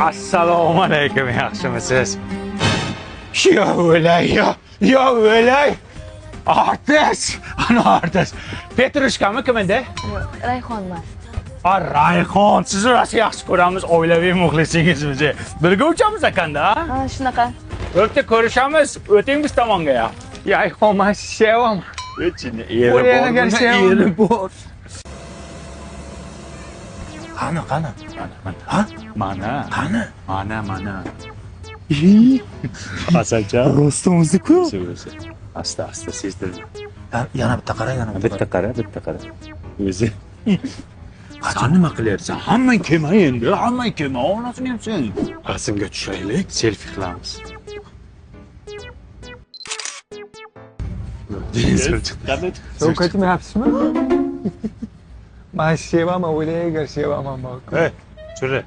Assalomu alaykum, yaxshimisiz? Yo o'lay, yo o'lay. Artist, ana artist. Petrushkami kim edi? Yo'q, Rayhonman. A, Rayhon, sizni rosa yaxshi ko'ramiz, oilaviy muxlisingiz. Birga uchamiz ekanda, ha? Ha, shunaqa. Bo'pti, ko'rishamiz. O'ting biz tomonga ya. Rayhon, men sevaman. Ichini eri bor, eri bor. Qani, qani? Ha? Mana. Qani? Mana, mana. Asalcha. Rostimizni-ku. Asta, asta sezdirma. Yana bitta qara, yana bitta qara, bitta qara. O'zi. Sen nima qilyapsan? Hammang kelma endi, hammang kelma, onasini ham sen. Rasmga tushaylik, selfi qilamiz. Chiqdi. So'ng qaytmayapsizmi? Men sevaman, o'ylaygar sevaman bak. Ey, churi.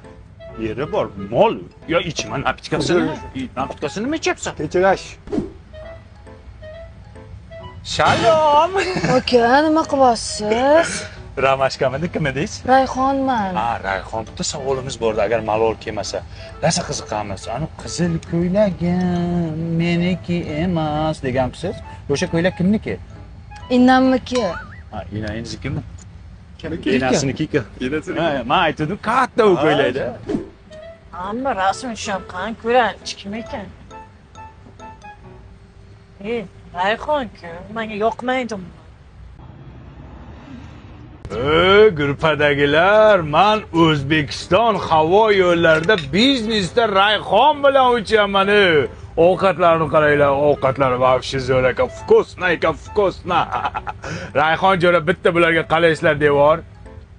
Yeri bor, mol. Yo ichma napitkasini. Napitkasini nima ichyapsan? Kechirash. Shalom. Aka, nima qilyapsiz? Ramashkamidi, kim edingiz? Rayhonman. Ha, Rayhon, bitta savolimiz bordi, agar malol kelmasa. Rosa qiziqamiz. Ani qizil ko'ylagim meniki emas deganmisiz? O'sha ko'ylak kimniki? Innamniki. Ha, inangiznikimi? Enasinikiku. Ha, men aytdim, katta u ko'ylakda. Hamma rasm tusham, qani ko'raylik, kim ekan? Rayhon-ku, menga yoqmaydi umuman. Grupadagilar, man O'zbekiston havo yo'llarida biznesda Rayhon bilan uchaman. Ovqatlarni qaranglar, ovqatlar вообще zo'r ekan, вкусно ekan, вкусно. Rayhon jo'ra bitta bularga qalaysizlar devor.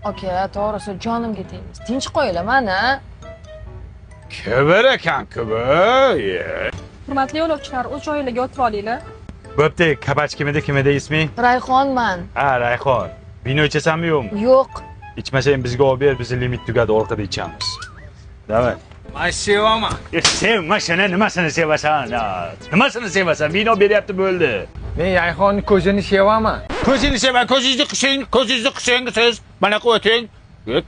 Aka, to'g'risi jonimga tegmiz. Tinch qo'yinglar mani. Kibir ekan, kibir. Hurmatli yo'lovchilar, o'z joylarga o'tirib olinglar. Bo'pti, kabach kim edi, kim edi isming? Rayhonman. Ha, Rayhon. Vino ichasanmi yo'qmi? Yo'q. Ichmasang bizga olib ber, bizni limit tugadi, orqada ichamiz. Davay. Men sevaman. Sevma shuni, nimasini sevasan? Nimasini sevasan? Vino beryapti, bo'ldi. Men Rayhonning ko'zini sevaman. Ko'zini sevaman, ko'zingizni qising, ko'zingizni qising siz. Mana qilib o'ting.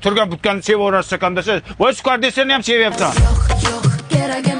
Turgan butganni sevaverasiz ekanda siz. Voy, sukar desani ham sevyapsan. Yo'q, yo'q, kerak emas.